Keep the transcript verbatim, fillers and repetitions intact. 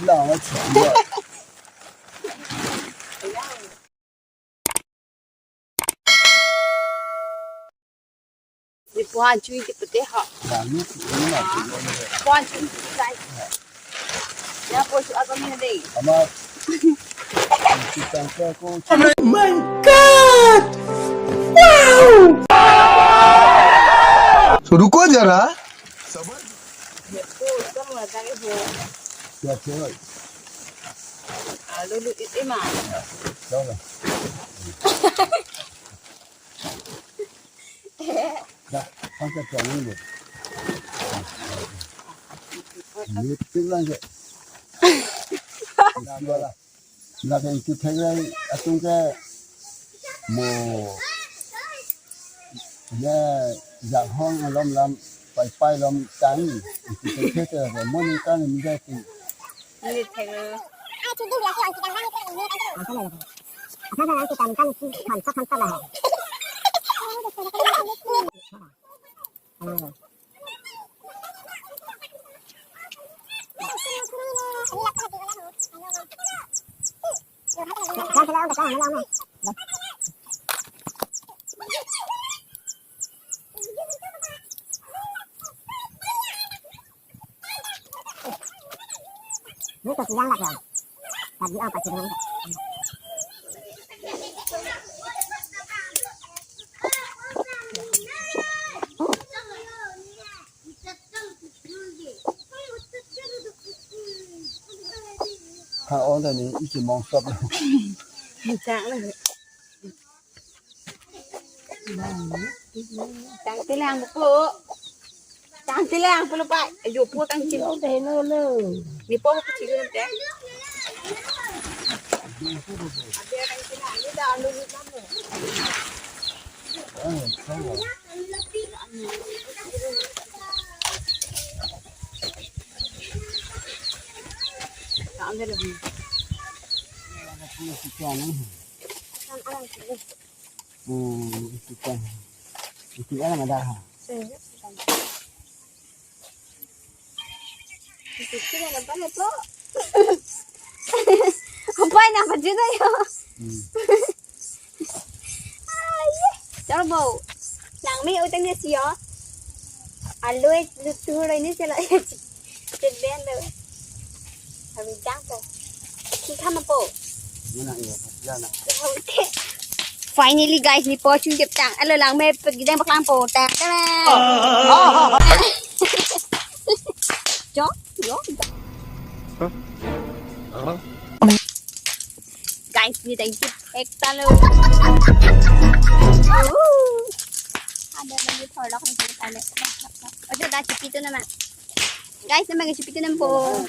Lawa chua. Ni puan chui ke pete ha. Lalu ni na. Puan chui ke pete. Ya po su agam ni dei. Ama. Kita ko. Oh my God! Wow! So, रुको जरा। सबर। ये तो कम लगा के हो। क्या क्या? आलू लू इतने मार। चलो। Dah, pakai tuang ini. Meeting lang ke. Dah, dah. Dah, ke ingki thek lai atum ke mo ya jakhong alom lam pai pai lom tang. Ingki thek thek ke mo ni kan ni jadi. Ni thek. Ha, on ta ni isi mong stop. Ni chak na. Tang tilang po. Tang tilang po lo pa. Ayo po tang tilang. Lo deh lo lo. Ni po ko chili te. Ada tang tilang ni dah lo lo. Tang tilang. Hmm, itu kan. Itu kan ada. Itu kan apa na po? Kumpay na pa dyan na yun. Hmm. Ay, chalo bo. Langme utang niya siya. Aloy, lutu ro ini sila. Chedben do. Kami jang po. Kita ma po. Mana iya, ya na. Finally guys, ni po chun jep tang. Alo langme pagidang paklang po. Tang tang. Jo, jo. Guys, ni tang jep ek talo. Ada lagi produk yang kita lihat. Ojo dah chipi tu nama. Guys, nama chipi tu nama po.